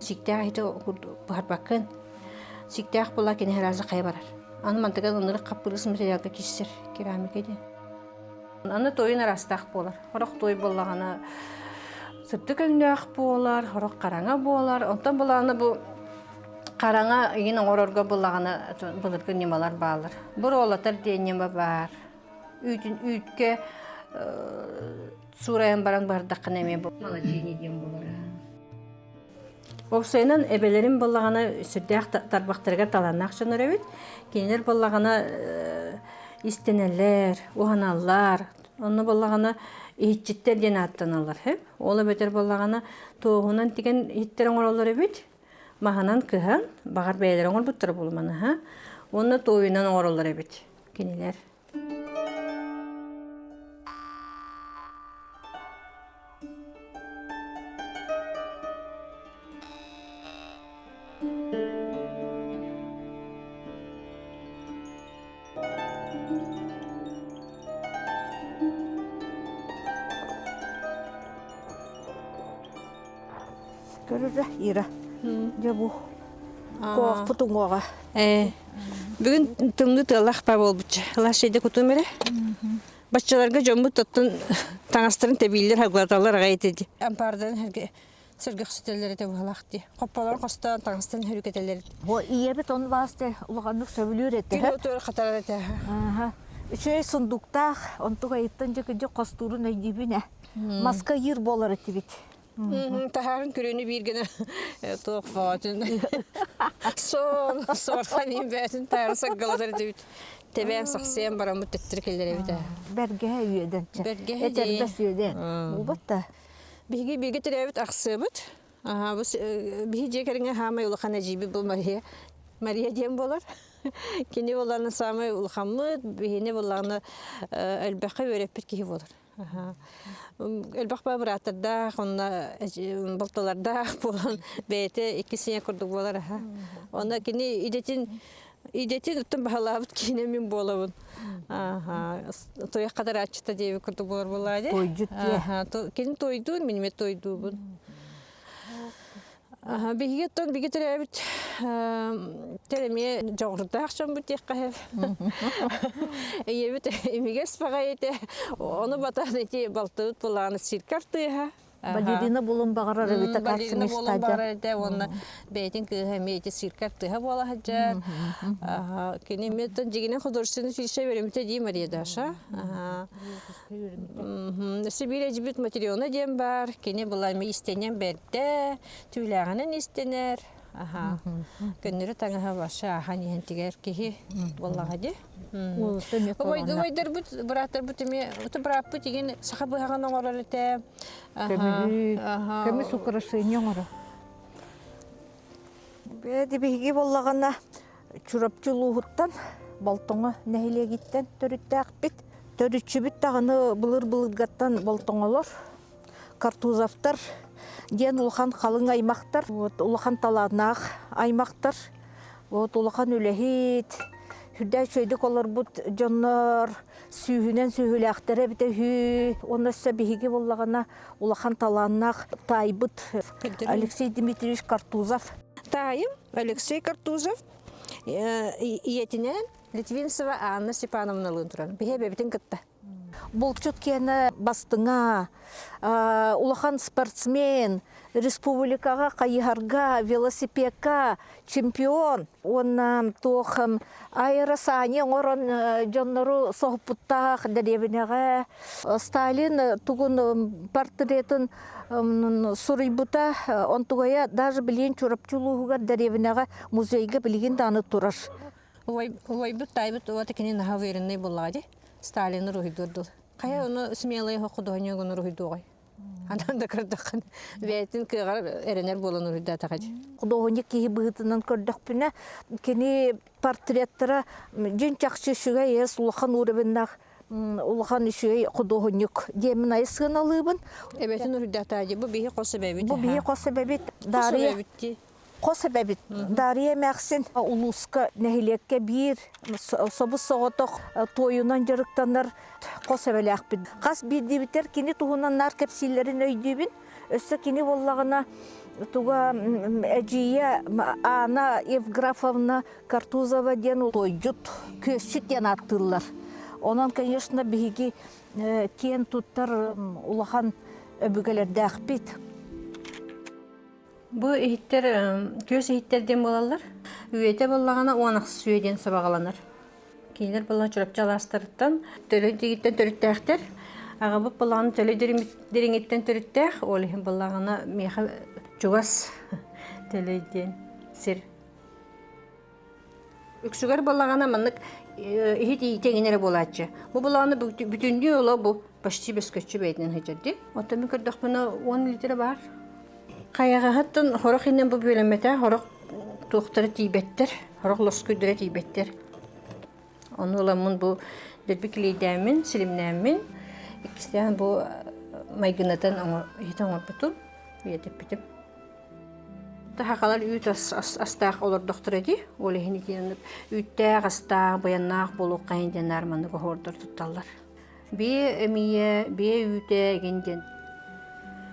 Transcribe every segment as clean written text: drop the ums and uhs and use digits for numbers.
Сиктээх иһити буһарбаккын. Сиктээх буолла кини сразу хайа барар. Аны мантыган ынырык хаппырыыс материалга киирсэр керамика диэн. Аны тойун араастаах буолар. Сорох той буоллаҕына сырдык өҥнөөх буолар, сорох хараҥа буолар. Онтон булааны бу хараҥа игин оҥорорго буллаҕына былыргы ньымалар бааллар. Буруолатар диэн ньыма баар. Үүтүн үүткэ суурайан баран бардаххына эмиэ бу молодильни диэн буолар. Уопсайынан эбэлэрим буоллаҕына сүрдээх тарбахтарыгар талааннаах дьоннор эбит. Кинилэр буоллаҕына истэнэллэр, уһаналлар. Онно буоллаҕына иһитчиттэр диэн ааттаналлар. Ол эбэтэр буоллаҕына туоһунан тигэн иһиттэр оҥороллор эбит. Маһынан кыһан, баҕар бэйэлэрэ оҥорбуттара буолуманаһа. Уонна туойунан оҥороллор эбит кинилэр. Көрөрө Ира. Дьэ бу коохпут уҥуоҕа. Ээ, бүгүн тымныы тыаллаах па буолбучча. Лашейде кутум эрэ. Баччаларга дьоммут оттон таҥастарын тэбииллэр, хаглаталлар аҕай этэ Ампаардарын сэргэ сэргэхситэллэр этэ быһалаах дии. Хопполорун хостоон таҥастарын хөрүкэтэллэр. Бу ийэбит он баасты улаханнык сөбүлүүр этэ. Күн отуор хатарар этэ. Аха. Үчүгэй сундуктаах, онтук айыттан дьэ хостуурун өйдүүбүн ээ. Маска ыйыыр буолар этибит. Таһаарын күрүөнү биир гына туох боотун сон сорхан бээтин таары саггалатар дебит тэбээн сахсыйан бараммыт төттөрү кэллэр эбит Бэргэһэ үөдэн Бэргэһэ Этэрбэс үөдэн Буолбат да Биһиги бииргэ төрөөбүт ахсыабыт. Аха, бу биһи дьиэ кэриҥэ хаамай улахан эдьиийбит бу Мария. Мария диэн буолар. Кини буоллаҕына саамай улахаммыт, биһини буоллаҕына элбэххэ үөрэппит киһи буолар. Элбэх бырааттардаах, онно балтылардаах буолан бэйэтэ икки сиҥэ курдук буолар аха. Онно кини идэтин идэтин оттон баһылаабыт киһинэ мин буолабын. Аха, туйах хатарааччыта диэбит курдук буолар буоллаҕа дии. Тойдьут диэ. Аха, кини тойдуун, мин эмиэ тойдуубун. Биһиги оттон биһиги төрөөбүт тэр эмиэ дьоҕурдаах дьоммут диэххэ сөп. Ийэбит имигэс баҕайы этэ. Ону батан ити балтыбыт былааны циркар тыаһа. Балерина булун баҕарар эбитэ Балерина буолун баҕарар этэ уонна бэйэтин кыыһа эмиэ ити циркар тыаһа буола сылдьар. Кини эмиэ оттон дьигинэн художественный училище үөрэммитэ дии Мария Даша. Сибиир эдьибит Материона диэн баар. Кини была эмиэ истэнэн бэрдэ, түүлээҕинэн истэнэр. Аха. Көннөрү таҥаһа баша ахан иһэн тигэр киһи буоллаҕа дии. Убайдарбыт, бырааттарбыт эмиэ, бырааппыт игин саха быһаҕын оҥорор этэ. Көмүһү, көмүс украшение оҥорор. Бэйэ биһиги буоллаҕына Чурапчы улууһуттан, Болтоҥо нэһилиэгиттэн төрүттээхпит. Төрүччүбүт даҕаны былыр-былыргаттан болтоҥолор, Картузовтар диэн улахан халыҥ аймахтар, вот улахан талааннаах аймахтар, вот улахан үлэһит, сүрдээх үчүгэйдик олорбут дьоннор, сүүһүнэн сүһүлээхтэрэ эбитэ үһү. Уонна өссө биһиги буоллаҕына улахан талааннаах таайбыт Алексей Дмитриевич Картузов. Таайым Алексей Картузов ийэтинээн Литвинцева Анна Степановналыын туран биһи эбэбитин кытта. Булчут киэнэ бастыҥа, улахан спортсмен, республикаҕа хайыһарга, велосипедка чемпион уонна туох аэросани оҥорон дьоннору соһуппуттаах дэриэбинэҕэ Сталин тугун портретын суруйбута онтугайа даже билигин Чурапчы улууһугар дэриэбинэҕэ музейга билигин даҕаны турар. Убайбыт таайбыт уота кини наһаа уверенный буоллаҕа дии. Сталины уруһуйдуур дыл. Хайа ону смелый художнигын уруһуйдуоҕай? Анан да көрдөххүн бэйэтин кыаҕар эрэнэр буолан уруһуйдаатаҕа дии. Художник киһи быһыытынан көрдөхпүнэ, кини портреттара дьиҥ чахчы үчүгэй эс улахан уровеннаах улахан үчүгэй худуоһунньук диэммин айы сыаналыыбын. Эбэтин уруйдаатаа дии, бу биһи хос эбэбит. Бу биһи хос эбэбит. Дария хос эбэбит. Дария эмээхсин улууска нэһилиэккэ биир собус соҕотох туойунан дьарыктанар хос эбэлээхпит. Хас биирдиибитэр кини туһунан наар кэпсииллэрин өйдүүбүн. Өссө кини буоллаҕына. Туга эдьиийэ Анна Евграфовна Картузова диэн тойдьут, күөсчүт диэн ааттыыллар. Онон, конечно, биһиги киэн туттар улахан өбүгэлэрдээхпит. Бу иһиттэр күөс иһиттэр диэн буолаллар. Үйэтэ буоллаҕына 10 үйэ диэн сабаҕаланар. Кинилэр буоллаҕына Чурапчы алаастарыттан Төлөй дириҥиттэн төрүттээхтэр. Аҕабыт буоллаҕына Төлөй дириҥиттэн төрүттээх, ол иһин буоллаҕына миэхэ чугас Төлөй диэн сир. Үксүгэр буоллаҕына маннык иһит иитэ эрэ буолааччы. Бу буоллаҕына бүтүннүү оло бу почти бөскөччү бэйэтинэн сылдьар дии. Оттон мин көрдөхпүнэ 10 литра баар. Хайаҕаһыттан хорох иннин бу бүөлэммэтэ, хорох туохтара тиийбэттэр, хорох лоскуйдара тиийбэттэр. Ону ыламмын бу дэлби килиэйдээммин, силимнээммин, иккистээн бу майгынатан иһит оҥорбутум, үйэтиппитим. Сахалар үүт астаах олордохторо дии. Ол иһин итиэннэ үүттээх астаах, быйаннаах буолуоххайын диэн наар маннык оһуордар тутталлар. Биэ эмиийэ, биэ үүтэ игин диэн.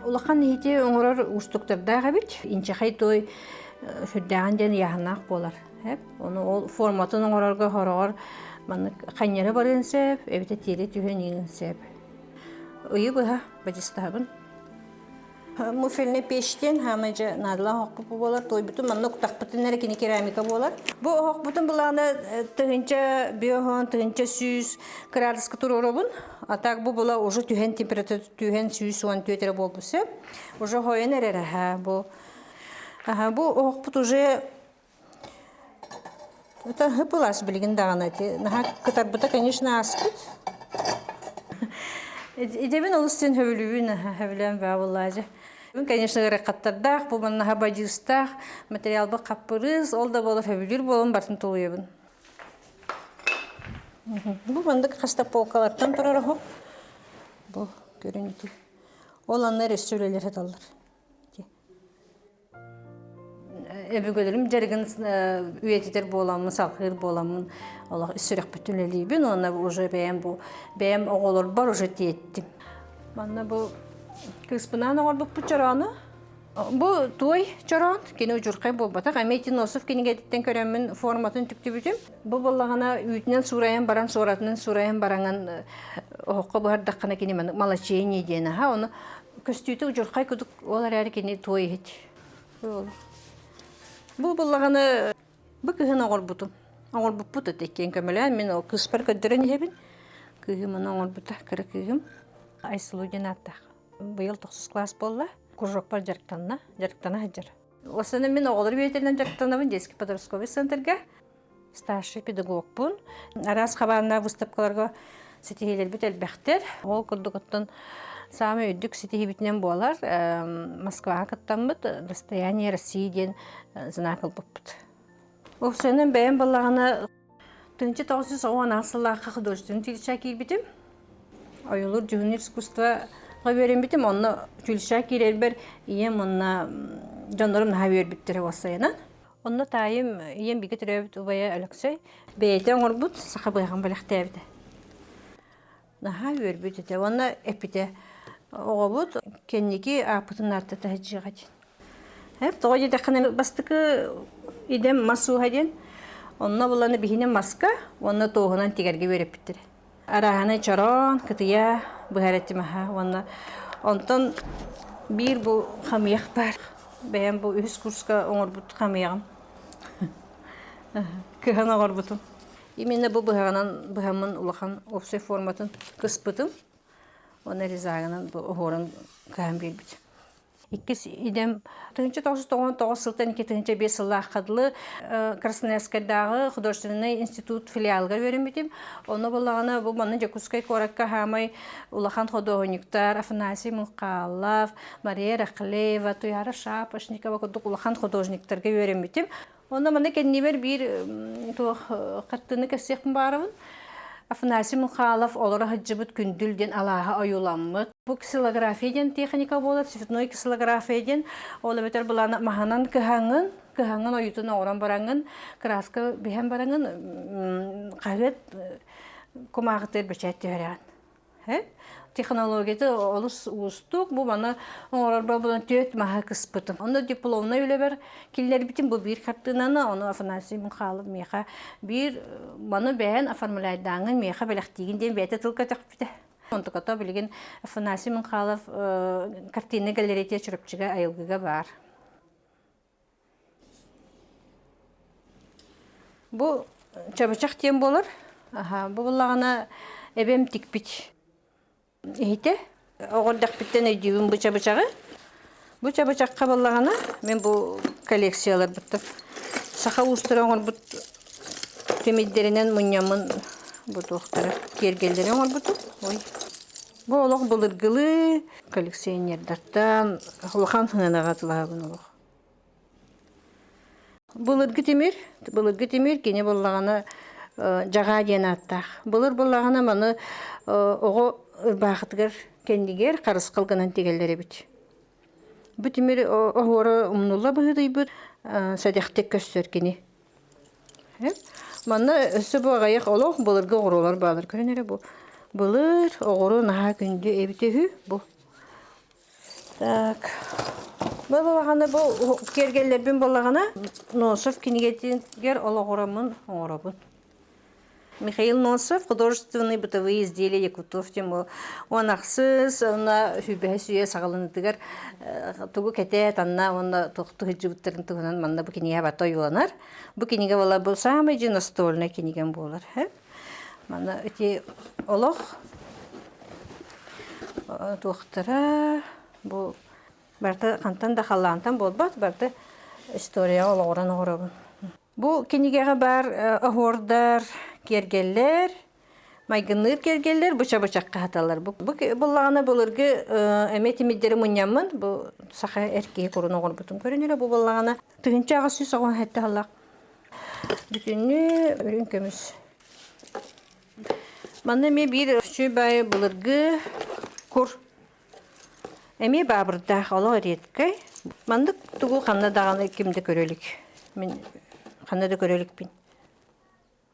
Улахан иһити оҥорор уустуктардаах эбит. Инчэхэй той сүрдээҕин диэн ыйааһыннаах буолар. Ону ол форматын оҥорорго хороҕор маннык ханньары барыан сөп, эбэтэр тиэрэ түһэн иҥин сөп. Ыйы быһа бадьыстаһабын. Муфельный печь диэн хаамай дьэ наадалаах оһохпут буолар. Туойбутун манна уктахпытын эрэ кини керамика буолар. Бу оһохпутун былаана 1000 5 1100 кыраадыска туруоробун. А так бу була уже түһэн температура түһэн 114 эрэ буолбут сөп. Уже хойон эрэр аха бу. Аха бу оһохпут уже Это хыпылас билигин даҕаны ити наһаа кытарбыта, конечно, ааспыт. Идэбин олус син хөбүлүүбүн, хөбүлээн баа буоллаажы. Конечно, ыарахаттардаах, бу маннаха бадьыыстаах, материалбыт хаппырыыс, ол да буолар хөбүлүүр буолан бартын тулуйабын. Бу мандык хаста полкалартан турар оһох. Бу көрүн ити. Ол анна өссө үлэлэр сыталлар. Өбүгэлэрим дьарыгын үйэтитэр буоламмын, салҕыыр буоламмын олох ис сүрэхпиттэн үлэлиибин уонна уже бэйэм бу бэйэм оҕолорбор уже тиэттим. Манна бу кыыспынаан оҥорбуппут чороону. Бу туой чороон, кини удьурхай буолбатах. Эмиэ ити Носов кинигэтиттэн көрөммүн форматын түктүбүтүм. Бу буоллаҕына үүтүнэн суурайан баран, суоратынан суурайан бараҥан оһоххо буһардаххына кини маннык молочение диэн аһа. Ону көстүүтэ удьурхай кудук Ол эрээри кини туой иһит. Бу буллаҕаны бу кыһын оҥорбутум. Оҥорбуппут это иккиэн көмөлөөн мин ол кыыспар көрдөрөн иһэбин. Кыыһым ону оҥорбута, кыра кыыһым. Айсылу диэн ааттаах. Быйыл тохсус класс буолла. Кружокпар дьарыктанна, дьарыктана сылдьар. Основном мин оҕолор үөрэтэринэн дьарыктанабын детский подростковый центрга. Старший педагогпун. Араас хабааннаах выставкаларга ситиһиилэрбит элбэхтэр. Ол курдук оттон саамай үрдүк ситиһиибитинэн буолар Москваҕа кыттаммыт «Достояние России» диэн знак ылбыппыт. Уопсайынан бэйэм буоллаҕына 1910 сыллаахха художественный училищеҕа киирбитим. Ойуулуур дьүһүннүүр искусствоҕа үөрэммитим. Онно училищеҕа киирэрбэр ийэм уонна дьоннорум наһаа үөрбүттэрэ уопсайынан. Онно таайым ийэм бигэ төрөөбүт убайа Өлөксөй бэйэтэ оҥорбут саха быһаҕын бэлэхтээбитэ. Наһаа үөрбүт этэ уонна эппитэ оҕобут кэнники ааппытын ааттата сылдьыаҕа диэн. Тоҕо диэтэххинэ бастакы идэм мас ууһа диэн. Онно буланы биһини маска уонна туоһунан тигэргэ үөрэппиттэрэ. Арааһынай чороон, кытыйа быһар этим аһа уонна онтон биир бу хамыйах баар. Бэйэм бу үһүс курска оҥорбут хамыйаҕым. Кыһан оҥорбутум. Именно бу быһаҕынан быһаммын улахан общай форматын кыспытым. Уонна резагынан бу оһуорун кыһан биэрбитим. Иккис идэм 1999 сылтан 2005 сыллаахха дылы Красноярскайдааҕы художественнай институт филиалыгар үөрэммитим. Онно буоллаҕына бу манна Дьокуускай куоракка хаамай улахан худуоһунньуктар Афанасий Мунхалов, Мария Рахлеева, Туяра Шапошникова курдук улахан художниктарга үөрэммитим. Онно манна кэннибэр биир туох хаттыны кэпсиэхпин баарабын. Афанасий Михайлов олоро сылдьыбыт Күндүл диэн алааһа ойууламмыт. Бу ксилография диэн техника буолар, цветной ксилография диэн. Ол эбэтэр былаана маһынан кыһаҥын, кыһаҥын ойуутун оҥорон бараҥын, краска биһэн бараҥын, хаһыат кумааҕытыгар бэчээт түһэрэҕин. Технологията олус уустук. Бу маны оҥорорбор булан түөрт маһы кыспытым. Онно дипломнай үлэбэр киллэрбитим бу биир хартыынаны, ону Афанасий Михайлов миэхэ биир маны бэйэн оформляйдааҥҥын миэхэ бэлэхтиигин диэн бэйэтэ тыл көтөхпүтэ. Онтуката билигин Афанасий Михайлов картина галерея Чурапчыга айылгыга баар. Бу чабычах диэн буолар. Аха, бу буллаҕына эбэм тикпит иһитэ. Оҕо эрдэхпиттэн өйдүүбүн бу чабычаҕы. Бу чабычахха буоллаҕына мин бу коллекцияларбыттан саха уустара оҥорбут тимирдэринэн мунньаммын бу туохтара киэргэллэри оҥорбутум. Ой. Бу олох былыргылыы коллекционердартан улахан сыанаҕа атылаһабын олох. Былыргы тимир, былыргы тимир кини буоллаҕына дьаҕаа диэн ааттаах. Былыр буоллаҕына маны оҕо ырбаахытыгар кэннигэр харысхал гынан тигэллэр эбит. Бу тимир оһуора умнулла быһыытыйбыт сэдэхтик көстөр кини. Манна өссө бу аҕыйах олох былыргы оҕуруолар бааллар. Көрөн эрэ бу былыр оҕуруо наһаа күндү эбитэ үһү бу. Так. Бу балаҕаны бу киэргэллэрбин балаҕана Носов кинигэтигэр олоҕураммын оҥоробун. Михаил Носов художественные бытовые изделия якутов диэн бу уон ахсыс уонна сүүрбэһис үйэ саҕаланыытыгар тугу кэтээт анна уонна туохтуу сылдьыбыттарын туһунан манна бу кинигэ бата ойууланар. Бу кинигэ буолар бу самый же настольный кинигэм буолар. Манна ити олох туохтара бу барыта хантан да халлаантан буолбат, барыта историяҕа олоҕуран оҥоробун. Бу кинигэҕэ баар оһуордар, киэргэллэр, майгынныыр киэргэллэр быча-бычахха хаталлар. Бу буллаҕына былыргы эмиэ тимирдэри мунньаммын, бу саха эр киһи курун оҥорбутум көрүнэрэ бу буллаҕына 1897 сыллаах бүтүннүү үрүҥ көмүс. Манна эмиэ биир үчүгэй баайы былыргы кур эмиэ баабырдаах олох редкэй. Маннык тугу ханна даҕаны ким да көрө илик. Мин ханна да көрө иликпин.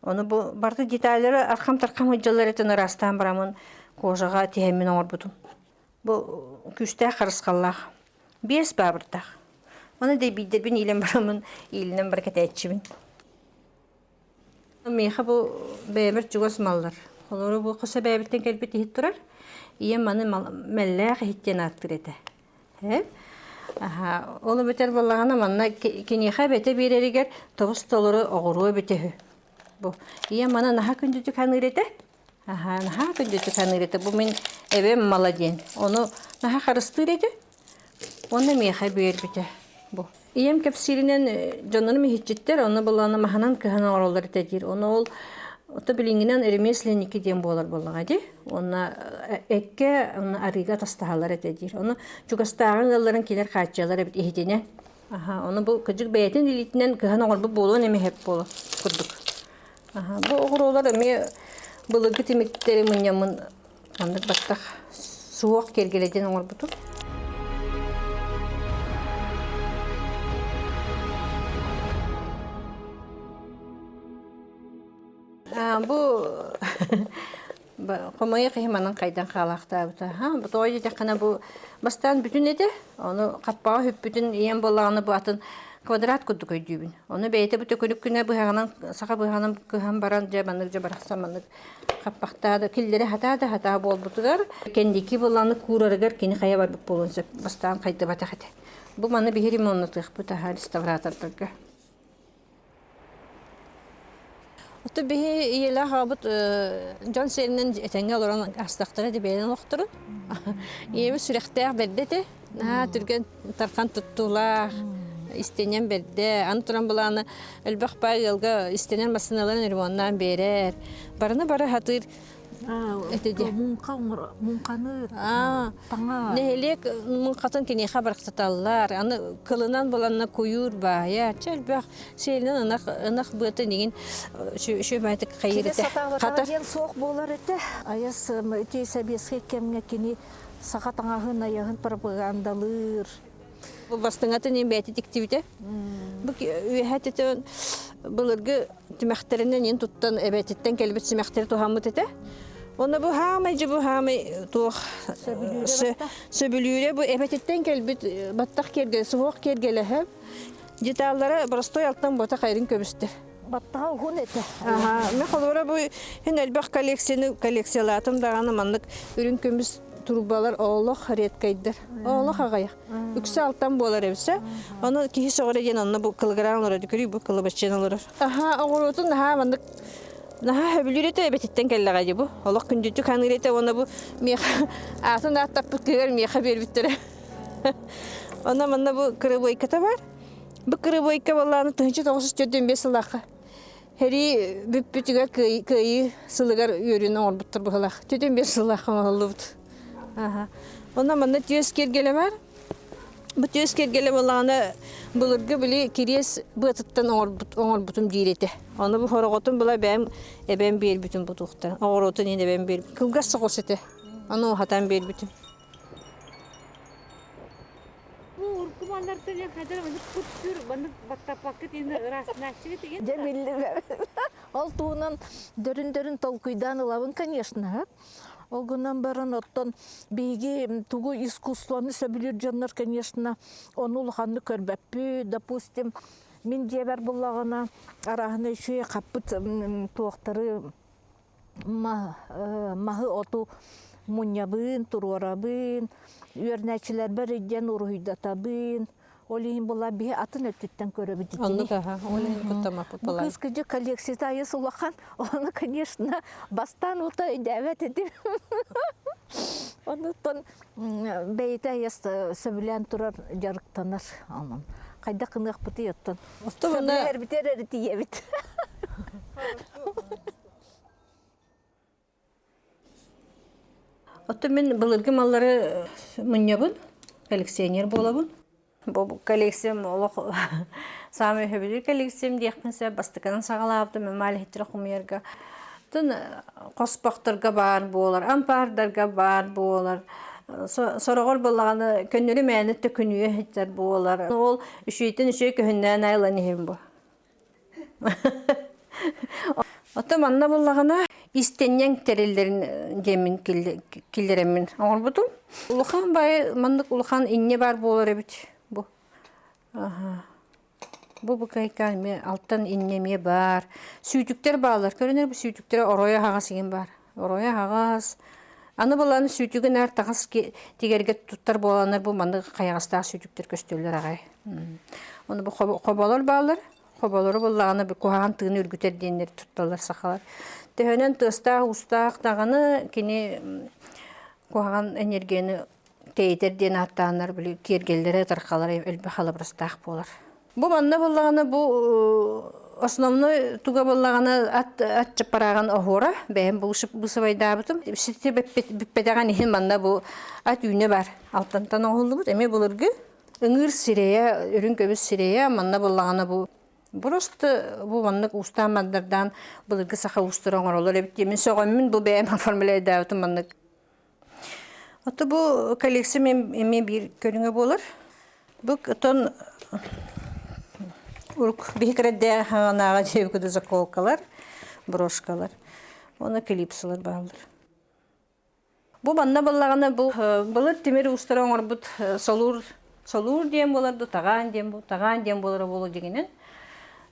Ону бу барыта деталлары архам-тархам сылдьаллар этин ыраастаан бараммын кожаҕа тиһэммин оҥорбутум. Бу күүстээх харысхаллаах. Биэс баабырдаах. Ону дэйбиирдэрбин иилэн бараммын иилинэн бара кэтээччибин. Миэхэ бу бэйэбэр чугас маллар. Холобура бу хос эбээбиттэн кэлбит иһит турар. Ийэм маны мэллээх иһит диэн ааттыыр этэ. Ээ? Аһаа, ол эбэтэр буоллаҕына манна киниэхэ эбэтэ биэрэригэр тобус толору оҕуруо эбитэ үһү. Бу ийэм маны наһаа күндүтүк саныыр этэ. Аһаа, наһаа күндүтүк саныыр этэ. Бу мин эбэм мала диэн. Ону наһаа харыстыыр этэ. Уонна миэхэ биэрбитэ бу. Ийэм кэпсииринэн дьоннорум иһиччиттэр, онно былаана маһынан кыһан оҥороллор этэ диир. Ону ол ото билиҥҥинэн ремесленники диэн буолар буоллаҕа дии. Уонна эккэ уонна арыыга атастаһаллар этэ диир. Ону чугастааҕы ыалларын кинилэр хааччыйаллар эбит иһитинэн. Аха, ону бу кыдьык бэйэтин илиитинэн кыһан оҥорбут буолуон эмиэ сөп буолар курдук. Аха, бу оҕуруолар эмиэ былыргы тимирдэри мунньаммын маннык баттах суох киэргэлэтин оҥорбутум. Бу хомойуох иһин манан хайдан хаалаахтаабыта. Бу тоҕо диэтэххинэ бу бастаан бүтүн этэ, ону хаппаҕа сүппүтүн ийэм буоллаҕына бу атын квадрат курдук өйдүүбүн. Ону бэйэтэ бу төкүнүк күнэ быһаҕынан саха быһаҕынан кыһан баран дьэ маннык дьэ барахсан маннык хаппахтаа да киллэри хатаа да хатаа буолбутугар кэнники былааны куурарыгар кини хайа барбыт буолуон сөп бастаан хайдыбатах этэ. Бу маны биһиги ремоннатыахпыт аһа реставратордарга. Ото биһи ийэлээх аҕабыт дьон сиэринэн этэҥҥэ олорон астахтара дибэйэн олохторун. Ийэбит сүрэхтээх бэрдэ этэ. Наһаа түргэн тархан туттуулаах, истэнэн бэрдэ. Аны туран былааны элбэх баай ыалга истэнэр массыыналарын ремоннаан биэрэр. Барыны бары хатыыр этэ дии. Муҥха муҥханы таҥа. Нэһилиэк муҥхатын киниэхэ барахсаталлар. Аны кылынан буланна куйуур баайа. Чэ элбэх сиэлинэн ынах ынах быатын игин үчүгэйдик хайыр Кини этэ. сатаабатаҕа Хатар. диэн суох буолар этэ. Айас ити сэбиэскэй кэмҥэ кини саха таҥаһын айаһын пропагандалыыр. Бу бастыҥатын иһин бэйэтэ тиктибитэ. Бу үөһэ тетен былыргы тимэхтэринэн иин туттан эбэтиттэн кэлбит симэхтэри туһаммыт этэ. Онно бу хаамай дьэ бу хаамай туох сөбүлүүрэ бу эбэтиттэн кэлбит баттах киэргэлэ, суһуох киэргэлэһэ. Деталлара простой алтан ботах айрын көбүстэр. Баттаҕа уһун этэ. Аха, мен холобура бу һин элбэх коллекцияны коллекциялаатым даҕаны маннык үрүҥ көмүс турбалар олох редкайдар. Олох аҕыйах. Үксэ алтан буолар эбисэ. Ону киһи сөҕөрө диэн онно бу кылыгыраан олорор, көрүй бу кылыбаччыйан олорор. Аха, оҕуруотун наһаа маннык наһаа сөбүлүүр этэ эбэтиттэн кэллэҕэ дии бу. Олох күндүтүк ханыыр этэ уонна бу миэхэ аатын ааттаппыт кыыһар миэхэ биэрбиттэрэ. Онно манна бу кырыбыайката бар. Бу кырыбыайка буоллаҕына 1945 сыллаахха Хэрии бүппүтүгэр кыайыы сылыгар үөрүүнү оҥорбуттар быһыылаах. 45 сыллаахха оҥоһуллубут. Аха. Онно манна түөс киэргэлэ бар. Бу түөс киэргэлэ буоллаҕына былыргы били кириэс быатыттан оҥорбут оҥорбутум диир этэ. Ону бу хороҕотун була бэйэм эбэм биэрбитим бу туохтан. Оҕуруотун иһин эбэм биэрбит. Кылгас соҕус этэ. Ону уһатан биэрбитим. Дьэ биллибэт. Ол туһунан дөрүн-дөрүн толкуйдаан ылабын, конечно. Ол гынан баран оттон биһиги тугу искусствоны сөбүлүүр дьоннор, конечно, ону улаханнык көрбөппүт. Допустим, мин дьиэбэр буллаҕына арааһынай үчүгэй хаппыт туохтары маһы-оту мунньабын, туруорабын, үөрэнээччилэрбэр илдьэн уруһуйдатабын. Ол иһин була биһи атын өттүттэн көрөбүт итини. Оннук аха, ол иһин куттамаппыт Бу кыыс кыдьык коллекцията айыс улахан, ону, конечно, бастаан ута өйдөөбөт этим. Онуттан бэйэтэ айас сөбүлээн турар дьарыктанар. Онон хайдах гыныахпытый оттон? Сөбүлэһэрбитигэр эрэ тиийэбит. Оттон мин былыргы маллары мунньабын, коллекционер буолабын. Бу коллекциям олох саамай сөбүлүүр коллекциям диэхпин сөп. Бастакынан саҕалаабытым эмааль иһиттэрэ хомуйарга. Оттон хоспохторго баар буолар, ампаардарга баар буолар. Сороҕор буоллаҕына көннөрү мээнэ төкүнүйэ иһиттэр буолар. Ол үчүгэйтэн үчүгэй көһүннээн айылан иһин бу. Оттон манна буллаҕына истэнньэҥ тэриллэрин диэммин киллэрэммин оҥорбутум. Улахан баайы маннык улахан инньэ баар буолар эбит бу. Аха. Бу букайка эмиэ алтан инньэ эмиэ баар. Сүүтүктэр бааллар. Көрүнэр бу сүүтүктэрэ оройо аһаҕас игин баар. Оройо аһаҕас. Аны булан сүүтүгүн аар таҥас тигэргэ туттар буоланнар бу маннык хайаҕастаах сүүтүктэр көстөллөр аҕай. Ону бу хоболор бааллар. Хоболору буллаҕына бу куһаҕан тыыны үргүтэр диэннэр тутталлар сахалар. Төһөнөн тыастаах-уустаах даҕаны кини куһаҕан энергияны тэйитэр диэн ааттааннар били киэргэллэрэ, ытархалара элбэх халабырастаах буолар. Бу манна буоллаҕына бу основной туга буоллаҕына ат ат чаппарааҕын оһуора бэйэм быысыбайдаабытым. Сити бүппэтэҕин иһин манна бу ат үүнэ бар. Алтантан оҥоһуллубут эмиэ былыргы ыҥыыр сирэйэ, үрүҥ көмүс сирэйэ манна буоллаҕына бу просто бу маннык уустаан мандардаан былыргы саха уустара оҥороллор эбит диэн мин сөҕөммүн бу бэйэм оформляйдаабытым маннык Ото бу коллекция эмиэ биир көрүҥэ буолар. Бу отон урук биһи кирэддээх хаҥанааҕа дьиэбикуду заколкалар, брошкалар, уонна клипсалар бааллар. Бу манна буоллаҕына бу былыр тимир уустара оҥорбут солуур солуур диэн буолар ду таҕаан диэн бу таҕаан диэн буолара буолуо дьиҥинэн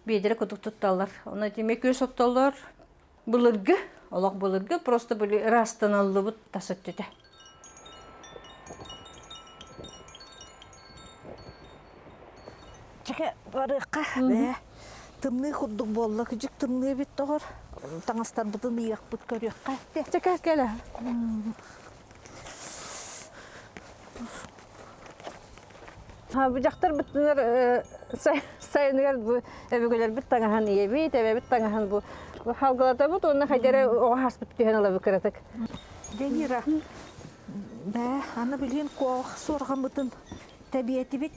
биэдэрэ курдук тутталлар. Онно тимир күөс оттоллор, Былыргы, олох былыргы, просто были ыраастаныллыбыт тас өттүтэ. Чэкэ барыахха бээ. Тымныы курдук буолла, күдьүк тымныы эбит доҕор. Таҥастарбытын ыйыахпыт көрүөххэ. Чэкэ кэлэ. Бу дьахтар быттынар сайыныгар бу өбүгэлэрбит таҥаһын ийэбит, эбэбит таҥаһын бу халгалатабыт уонна хайдара оҕо хаспыт түһэн ылабыт кыратык. Денира, бээ, аны билин куох суорҕаммытын тэбиэтибит.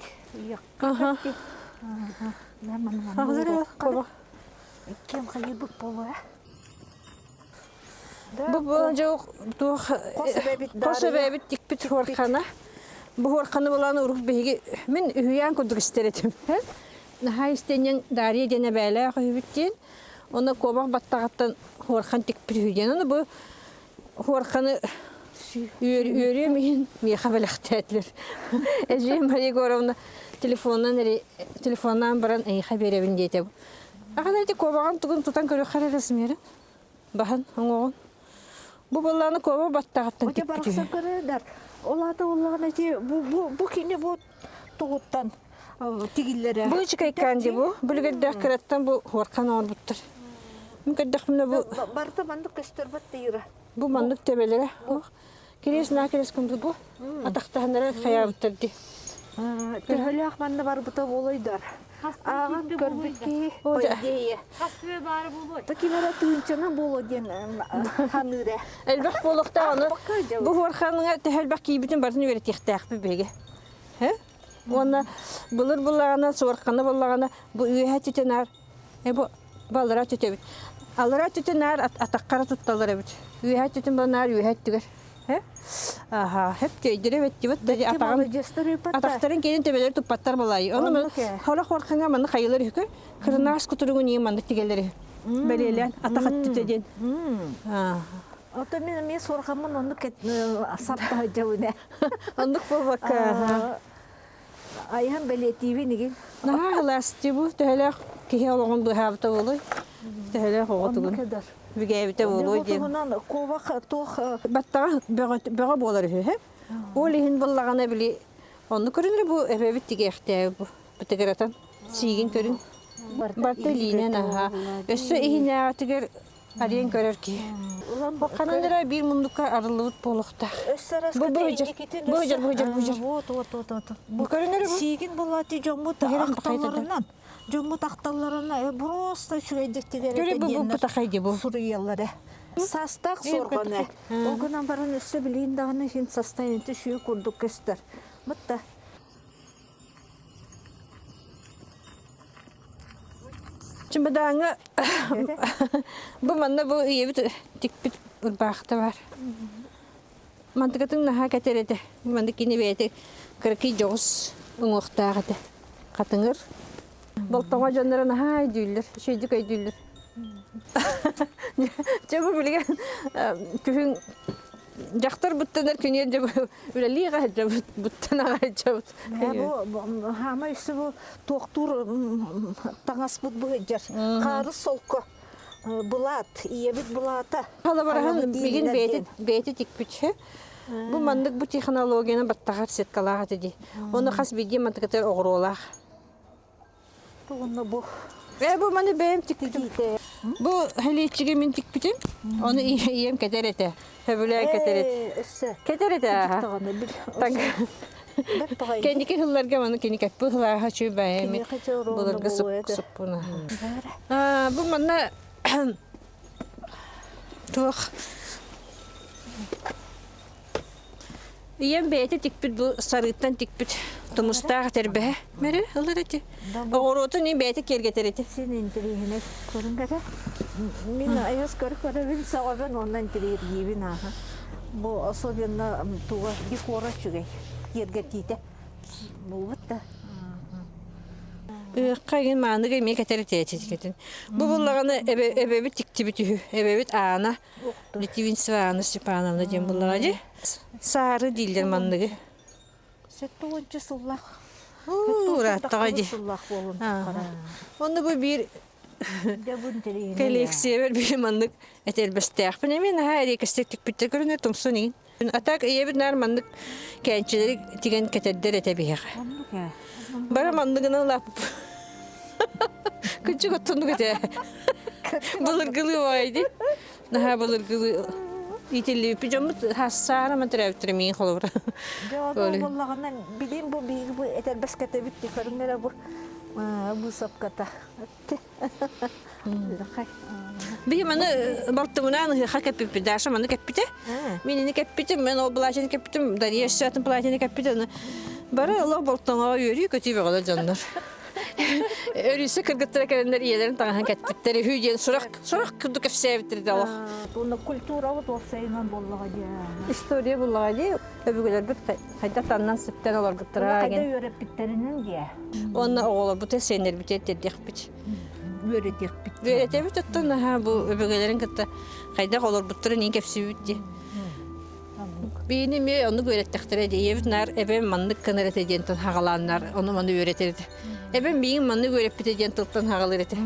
Кем хайырбыт буолуо Бу буолан туох хос эбэбит тикпит хуорхана. Бу хуорханы булан урук биһиги мин үһүйээн курдук истэр этим. Наһаа истэнньэҥ Дарья диэн эбээлээх үһүбүт диэн. Онно куобах баттаҕыттан хуорхан тикпит үһү диэн. Ону бу Хуорханы үөрүөм иһин миэхэ бэлэхтээтилэр. Эдьиийим Мария Егоровна телефонунан телефоннаан баран эйиэхэ биэрэбин диэтэ. Аҕана ити куобаҕын тугун тутан көрүөххэ эрэ размерын. Баһын оҥоҕун. Бу былааны куоба баттаҕыттан Ити барахсан көрөдөр. Ол аата уллаҕына ити бу бу бу кини бу тугуттан тигиллэрэ. Бу ичикайкаан ди бу. Бүлүгэрдээх кыраттан бу хуорхан оҥорбуттар. Мин көрдөхпүнэ бу Барыта маннык көстөрбөт тыйыра. Бу маннык төбөлөрө. Кириэс наа кириэс курдук бу. Атахтаһыннара хайаабыттар дии. Төһөлөөх манна барбыта буолуйдар. Ааҕан көрбүт киһи по идее. Хас күө баара буолуой? Таким эрэ тыынчана буолуо диэн ханыыра. Элбэх буолуохтаах ону бу хуорханыҥа төһө элбэх киирбитин барытын үөрэтиэхтээхпит биһиги. Уонна былыр буллаҕына, суорханы буллаҕына бу үөһэ түтэнаар Э бу баллара түтэбит. Аллара өттүтүн наар атаххара тутталлар эбит. Үөһэ өттүтүн бу наар үөһэ өттүгэр. Э? Аха, хеп көйдөрө эбит дади атаҕын атахтарын кэлин төбөлөрү туппаттар балай. Ону хоро хорханга манны хайылар үһүкү. Кырынаас кутуругун ии маннык тигэлэр үһү. Бэлиэлээн атах өттүтэ диэн. Ото мин эмиэ суорҕаммын оннук саптаһа дьабына. Оннук буолбакка. Айан бэлиэтиибин игин. Наһаа ылаастыы бу төһөлөөх киһи олоҕун быһаабыта буолуой? Төһөлөөх оҕотугун бүгээбитэ буолуой диэн. Туһунан куобах туох Баттаҕа бөҕө буолар үһү, һэ? Ол иһин буллаҕына били онну көрүнэр бу эбэбит тигиэхтээбит бу бытыгыратан сиигин көрүн. Барта илиинэн аһа. Өссө иһинээҕитигэр Арыйан көрөр киһи. Ханан эрэ биир муннукка арыллыбыт буолуохтаах. Бу бу бу бу бу Вот, вот, вот, вот. Бу көрүнэр бу. Сиигин булаати дьоммут ахталларынан, дьоммут ахталларына просто үчүгэйдик Көрө бу бу пытахай ди бу. суруйаллара. Састаах сорҕону. Ол гынан баран өссө билиин даҕаны иһин состояние сүйэ курдук көстөр. Бытта. Чымыдааҥҥа бу манна бу ийэбит тикпит ырбаахта бар. Мантыкатын наһаа кэтэр этэ. Маннык кини бэйэтэ кыракый дьоҕус уҥуохтаах этэ. Хатыҥыр. Болтоҥо дьонноро наһаа өйдүүллэр, үчүгэйдик өйдүүллэр. Дьэ бу билигин күһүн дьахтар буттанар күнүөр дьэ үлэлии хаһыдьабыт, буттан аҕайдьабыт. Бу хаама үсү бу туохтуур таҥаспыт быһыдьар. Хаары солко былаат, ийэбит былаата. Халабараһын билигин бэйэтэ бэйэтэ тикпит. Бу маннык бу технологияны баттаҕар сеткалаах этэ дии. Оны хас биирдии мантыкатар оҕуруолаах. Тугунна бу? Э, бу маны бэйэм тикпитим. Бу хэлиэччиги мин тикпитим. Ону ийэм кэтэр этэ. Сөбүлээн кэтэр этэ. Өссө. Кэтэр этэ ааха. Кэнники сылларга маны кини кэппи сылааха чүй бэйэми былыргы суппуна. Бу манна туох Ийэм бэйэтэ тикпит бу сарыыттан тикпит тумустаах тэрбэһэ. Мэрэ ылар эти. Оҕуруотун и бэйэтэ киэргэтэр эти. Син интириэһинэй көрүҥ Мин айас көр-көрөбүн сөҕөбүн уонна интириэргиибин ааха. Бу особенно туга декора үчүгэй киэргэтиитэ буолбут да. Ыахха игин мааныга эмиэ кэтэр этэ Бу буллаҕына эбэбит тиктибит үһү. Эбэбит Аана Литвинцева Анна Степановна диэн буллаҕа дии. Саары дииллэр манныгы. Сэттэ сыллаах. Урааттаҕа дии. Сыллаах буолун. Онно бу биир коллекциябар биир маннык этэрбэстээхпин эмиэ наһаа эриэкэстик тикпиттэр көрүнэр тумсун игин. А так ийэбит наар маннык кээнчилэри тигэн кэтэрдэр этэ биһиэхэ. Бары манныгынан улааппыт. Күчүк оттоннук этэ. Былыргылыы баҕайы Наһаа былыргылыы иитиллибиппит дьоммут саарама төрөөбүттэрэ миин холобура. Дьэ, буоллаҕына билим бу биһиги бу этэрбэс кэтэбит көрүҥнэрэ бу быысапката. Биһи маны балтымынаан ыһыаха кэппиппит, Даша маны кэппитэ. Мин ини кэппитим, мен ол платьяны кэппитим, Дария өссө атын платьяны кэппитэ. Аны бары олох болтоҥоҕо үөрүү-көтүү бөҕөлөр дьоннор. Өрүсэ кыргыттара кэлэннэр ийэлэрин таҥаһын кэттиттэр үһү диэн сурах сурах курдук кэпсээбиттэр да олох. Уонна культурабыт уопсайынан буоллаҕа дии. История буоллаҕа дии. Өбүгэлэрбит хайдах таннан сыттан олорбуттара. Хайда үөрэппиттэринэн дии. Уонна оҕолорбут сиэннэрбит тиэрдиэхпит. Үөрэтиэхпит. Үөрэтэбит оттон наһаа бу өбүгэлэрин кытта хайдах олорбуттарын иин кэпсиибит дии. Биини эмиэ оннук үөрэттэхтэрэ дии. Ийэбит наар эбэм маннык гынар этэ диэнтэн хаҕалааннар ону-маны үөрэтэр этэ. Эбэм миигин маннык үөрэппитэ диэн тылтан хаҕалыыр этэ.